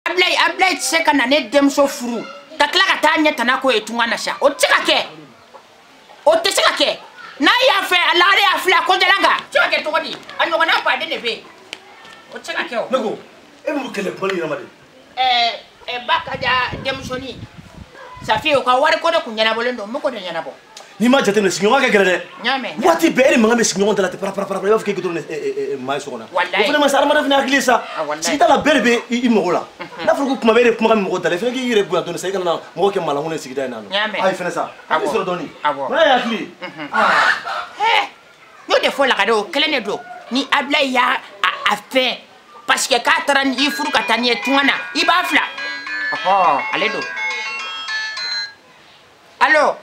Ablaye tɛ se ka na ne denmuso furu ka tila ka taa ɲɛ tana k'o ye tunga na sa. O tɛ se ka kɛ. O tɛ se ka kɛ. N'a y'a fɛ a lagare y'a filɛ a kɔjalan kan. A tɛ se ka kɛ cogo di? A ɲɔgɔnna baden de bɛ yen. O tɛ se ka kɛ o. Ne ko e bɛ mun kɛlɛ kuma ni ɲɛnama de? Ba Kaja denmusonin Safi o ka wari ko de kun ɲɛnabɔlen don, n bɛ k'o de ɲɛnabɔ. N'i ma jateminɛ sigiɲɔgɔn ka gɛlɛn dɛ. N y'a mɛn. Waati bɛɛ e ni mankan bɛ sigiɲɔgɔn da la ten para para para i b'a fɔ k'e dɔrɔn maa ye so kɔnɔ. Walayi. O fana ma se hadamaden fana hakili ye sa. Walayi. Sigida la bɛɛ de bɛ i mago la. N'a fɔra ko kuma bɛɛ e de kumakan bɛ mɔgɔ da la i fana k'i yɛrɛ bonya dɔɔni sa i kana na mɔgɔ kɛ maalankolon ye sigida in na. N y'a mɛn. Ayi fana sa. Hakili sɔrɔ dɔɔni. Awɔ. N'a ye hakili ye. N y'o de fɔ Lagare o kelen de don ni Ablaye y'a a fɛn parce que k'a taara i furu ka taa n'i ye tunga na i b'a fila. Ɔhɔ ale don. Allo.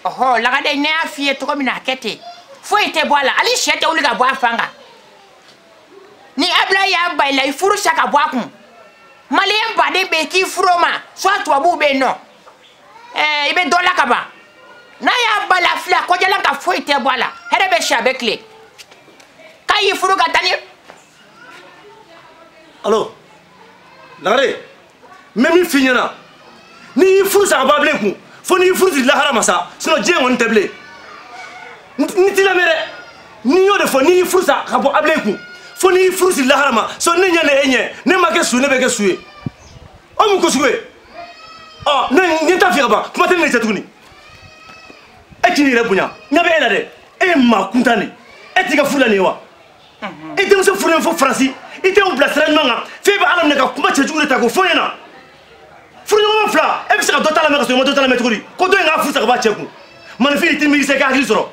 Ɔhɔ Lagare ne y'a f'i ye cogo min na a kɛ ten foyi tɛ bɔ a la hali sɛ tɛ wuli ka bɔ a fan kan ni Ablaye y'a ba i la i furu sa ka bɔ a kun maliyɛn baden bɛ yen k'i furu o ma soit tubabuw bɛ yen nɔ ɛɛ i bɛ dɔ la ka ban n'a y'a ba la filɛ a kɔjalan ka foyi tɛ bɔ a la hɛrɛ bɛ si a bɛ tile k'a y'i furu ka taa ni. Allo Lagare n bɛ min f'i ɲɛna n'i y'i furu sa ka bɔ Ablaye kun. Fo n'i furu siri lahara ma sa sinon diɲɛ kɔni tɛ bilen n t'i lamɛn dɛ n'i y'o de fɔ n'i y'i furu sa ka bɔ Ablaye kun fo n'i furu siri lahara ma sinon ne ɲɛ ni e ɲɛ ne ma kɛ su ne bɛ kɛ su ye o mun ko sugu ye ɔ ne n t'a f'i ye ka ban kuma tɛ ne ni cɛ tuguni e k'i yɛrɛ bonya ɲɛ bɛ e la dɛ e ye maa kuntan de e t'i ka furu la nin ye wa i denmuso furulen fo Faransi i tɛ o bila sira ɲuman kan f'e bɛ Ala minɛ ka kuma cɛjugu de ta k'o fɔ ɲɛna. Furuɲɔgɔnma fila e bɛ se ka dɔ ta lamɛn ka sɔrɔ i ma dɔ ta lamɛn cogo di ko dɔ in k'a furu sa ka bɔ a cɛ kun maninfin i t'i miiri sa i ka hakili sɔrɔ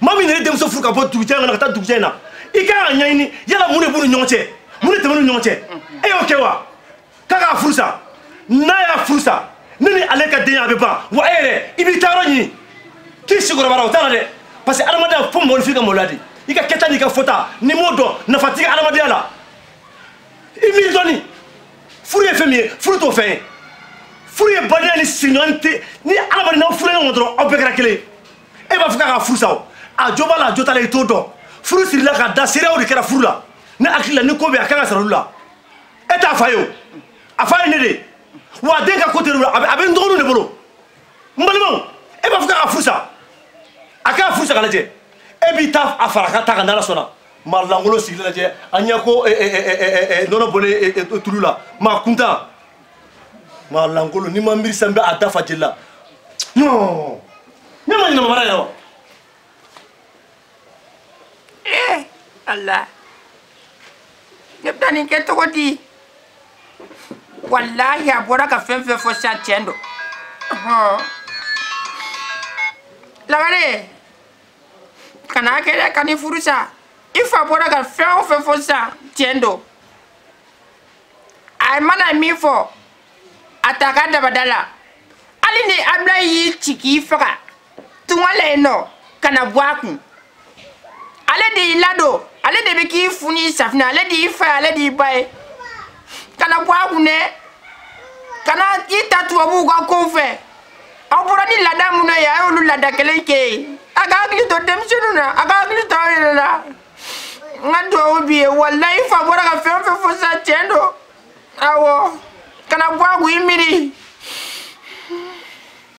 maa min nana denmuso furu ka bɔ dugujɛ in kɔnɔ ka taa dugujɛ in na i kan ka ɲɛɲini yala mun de b'u ni ɲɔgɔn cɛ mun de tɛmɛn'u ni ɲɔgɔn cɛ e y'o kɛ wa k'a k'a furu sa n'a y'a furu sa ne ni ale ka denya a bɛ ban wa e yɛrɛ i b'i taayɔrɔ ɲini k'i si kɔrɔbayara o t'a la dɛ parce que adamadenya fo mɔgɔninfin ka maloya de i ka kɛta n'i ka fɔta n'i m'o dɔn nafa t'i ka adamadenya la i miiri dɔɔni furu ye fɛn min ye furu t'o fɛn ye. Furu ye badenya ni sigiɲɔgɔn tɛ ni adamaden n'aw furula ɲɔgɔn dɔrɔn aw bɛɛ kɛra kelen ye e b'a fɔ k'a ka furu sa o a jo b'a la a jo t'a la i t'o dɔn furu sirila ka da seereyaw de kɛra furu la ne hakili la ni ko bɛ yen a kan ka sara olu la e t'a fa ye o a fa ye ne de ye wa a den ka ko tɛ ne bolo a bɛ n dɔgɔninw de bolo n balimaw e b'a fɔ k'a ka furu sa a k'a furu sa ka lajɛ e b'i ta a fara ka ta kan n'Ala sɔnna maa lankolon sigilen lajɛ a ɲɛ ko nɔnɔ bɔlen tulu la maa kuntan. Maa lankolon n'i ma miiri sisan n bɛ a da fa jeli la non ne ma ɲinɛ mara yɛrɛ wa. Ala ne bɛ taa nin kɛ cogo di walahi a bɔra ka fɛn fɛn fɔ sisan tiɲɛ don Lagare kana kɛ dɛ ka n'i furu sa i fa bɔra ka fɛn o fɛn fɔ sisan tiɲɛ don a mana min fɔ. A ta ka dabada la hali ni Ablaye y'i ci k'i faga tunga la yen nɔ ka na bɔ a kun ale de y'i ladon ale de bɛ k'i fu ni safinɛ ale de y'i fa ye ale de y'i ba ye kana bɔ a kun dɛ kana i ta tubabuw ka kow fɛ aw bɔra ni laada minnu ye a y'olu laada kelen kɛ yen a ka hakili to denmisɛnninw na a ka hakili to aw yɛrɛ la n ka duwawu b'i ye walayi i fa bɔra ka fɛn o fɛn fɔ sisan tiɲɛ don awɔ. Kana bɔ a kun i miiri.